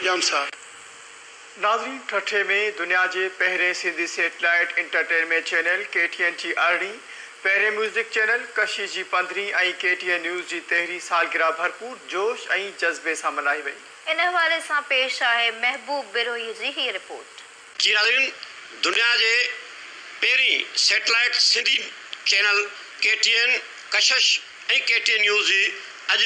ڄام صاحب. ناظرين ٺٽي ۾ دنيا جي پهرين Sindhi satellite entertainment channel K T N جي ارڙهين، پهرين ميوزڪ چينل ڪشش جي پندرهين ۽ ڪي ٽي اين نيوز جي تيرهين سالگرهه ڀرپور جوش ۽ جذبي سان ملهائي وئي. ان حوالي سان پيش آهي محبوب بروهي جي هيء رپورٽ. جي ناظرين دنيا جي پهرين satellite Sindhi channel K T N Kashish ۽ K T N news جي اڄ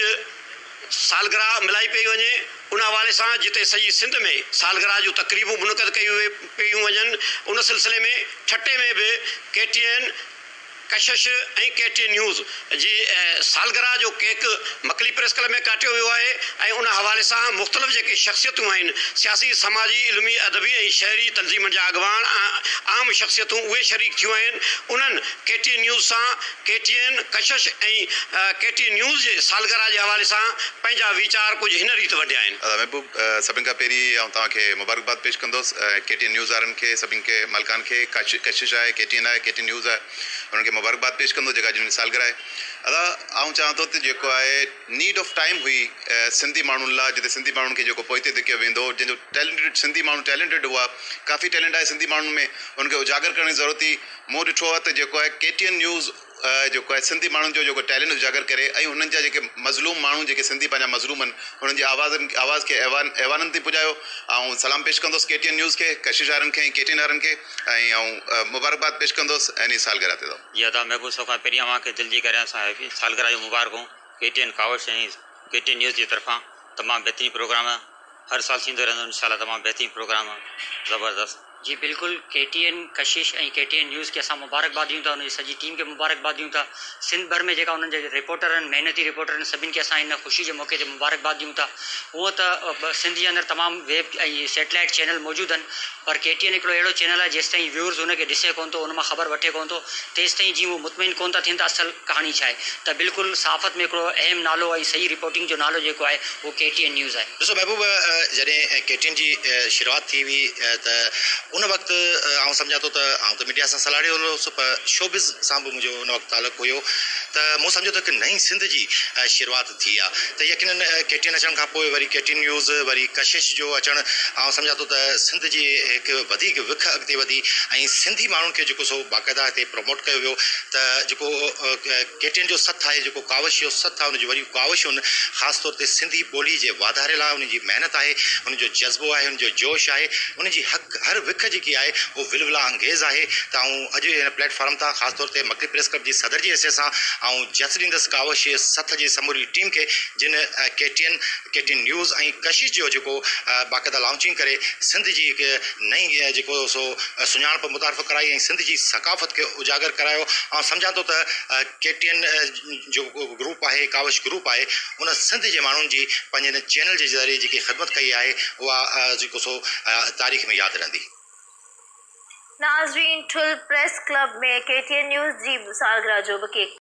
سالگرهه ملهائي پئي وڃي ان حوالي سان جتي سڄي سنڌ ۾ سالگرهه جون تقريبون منعقد ڪيون پيون وڃن ان سلسلي ۾ ٺٽي ۾ به K T N Kashish ۽ K T N news جي سالگرهه جو ڪيڪ مڪلي پريس ڪلب ۾ ڪاٽيو ويو آهي ۽ ان حوالي سان مختلف جيڪي شخصيتون آهن سياسي سماجي علمي ادبي ۽ شهري تنظيمن جا اڳواڻ ۽ عام شخصيتون اهي شريڪ ٿيون آهن انهن ڪي ٽي اين نيوز سان K T N Kashish ۽ K T N news جي سالگرهه جي حوالي سان پنهنجا ويچار ڪجهه هن ريت ونڊيا آهن. ادا محبوب سڀن کان پهرين آئون توهان کي مبارڪباد پيش ڪندس ڪي ٽي اين نيوز وارن کي سڀن کي مالڪان کي ڪشش آهي ڪي ٽي اين آهي ڪي ٽي اين نيوز آهي انهن کي مبارڪباد پيش ڪندو جيڪا اڄ انهن جي سالگرهه آهي ادا آئون چاهيان ٿو ته جيڪو آهي نيڊ آف ٽائيم هئي سنڌي ماڻهن لاء جتي سنڌي ماڻهن کي جيڪو پوئتي ڌڪيو ويندو هو جنهن جو ٽيلنٽيڊ سنڌي ماڻهو ٽيلنٽيڊ هئا ڪافي ٽيلنٽ آهي سنڌي ماڻهن ۾ انهن کي اجاگر ڪرڻ جي ضرورت هئي مون ڏٺو آهي ته جيڪو آهي ڪي ٽي اين نيوز جيڪو آهي سنڌي ماڻهن جو جيڪو ٽيلنٽ اجاگر ڪري ۽ انهن جا جيڪي مظلوم ماڻهو جيڪي سنڌي پنهنجا مظلوم آهن انهن جي آوازن آواز کي ايوان ايوانن تائين پڄايو آئون سلام پيش ڪندس ڪي ٽي اين نيوز کي ڪشش وارن کي ۽ ڪي ٽي اين وارن کي ۽ آئون مبارڪباد پيش ڪندس انهي سالگرهه تي. جي ادا محبوب سڀ کان پهرين اوهان کي دل جي گهراين سان هيپي سالگرهه جون مبارڪون K T N Kawish ۽ K T N news جي طرفان تمام بهترين پروگرام هر سال ٿيندو رهندو انشاء الله تمام بهترين پروگرام زبردست. جي بلڪل K T N Kashish ۽ K T N news کي اسان مبارڪباد ڏيون ٿا ان جي سڄي ٽيم کي مبارڪباد ڏيون ٿا سنڌ ڀر ۾ جيڪا انهن جا رپورٽر آهن محنتي رپورٽر آهن سڀني کي اسان ان خوشي جي موقعي تي مبارڪباد ڏيون ٿا هونء ته سنڌ جي اندر تمام ويب ۽ سيٽلائيٽ چينل موجود آهن پر ڪي ٽي اين هڪڙو اهڙو چينل آهي جيستائين ويورز ان کي ڏسي ڪونه ٿو ان مان خبر وٺي ڪونه ٿو تيستائين جي هو مطمئن ڪونه ٿا ٿين ته اصل ڪهاڻي ڇا آهي ته بلڪل صحافت ۾ هڪڙو اهم نالو ۽ صحيح رپورٽنگ جو نالو جيڪو آهي اهو ڪي ٽي اين نيوز آهي. ڏسو محبوب جڏهن ڪي ٽي اين جي شروعات ٿي هئي ته ان وقت آئون سمجهان ٿو ته آئون ته ميڊيا سان سلهاڙيل هوس پر شوبز سان به منهنجو ان وقت تعلق هيو ته مون سمجهيو ته هڪ نئين سنڌ جي شروعات ٿي آ ته يقينن ڪي ٽي اين اچڻ کان پوء وري ڪي ٽي اين نيوز وري ڪشش جو اچڻ آئون سمجهان ٿو ته سنڌ جي هڪ وڌيڪ وک اڳتي وڌي ۽ سنڌي ماڻهن کي جيڪو سو باقاعده هتي پروموٽ ڪيو ويو ته جيڪو ڪي ٽي اين جو سٿ آهي جيڪو ڪاوش جو سٿ آهي ان جون وڏيون ڪاوشون خاص طور تي سنڌي ٻولي جي واڌاري لاء انهن جي محنت آهي انهن جو جذبو آهي انهن جو جوش آهي انهن جي حق هر وک جيڪي آهي اهو ولوله انگيز آهي ته آئون اڄ هن پليٽ فارم تان خاص طور تي مڪلي پريس ڪلب جي صدر جي حيثيت سان آئون جس ڏيندس ڪاوش سٿ جي سموري ٽيم کي جن K T N K T N news ۽ Kashish جو جيڪو باقاعده لانچنگ ڪري سنڌ جي هڪ نئين جيڪو سو سڃاڻپ متعارف ڪرائي ۽ سنڌ جي ثقافت کي اجاگر ڪرايو آئون سمجهان ٿو ته ڪي ٽي اين جو گروپ آهي ڪاوش گروپ آهي ان سنڌ جي ماڻهن جي پنهنجي هن چينل جي ذريعي جيڪي خدمت ڪئي آهي اها جيڪو سو تاريخ ۾ ياد رهندي. ناظرين Thul press club ۾ K T N news جي سالگرهه جو به ڪيڪ.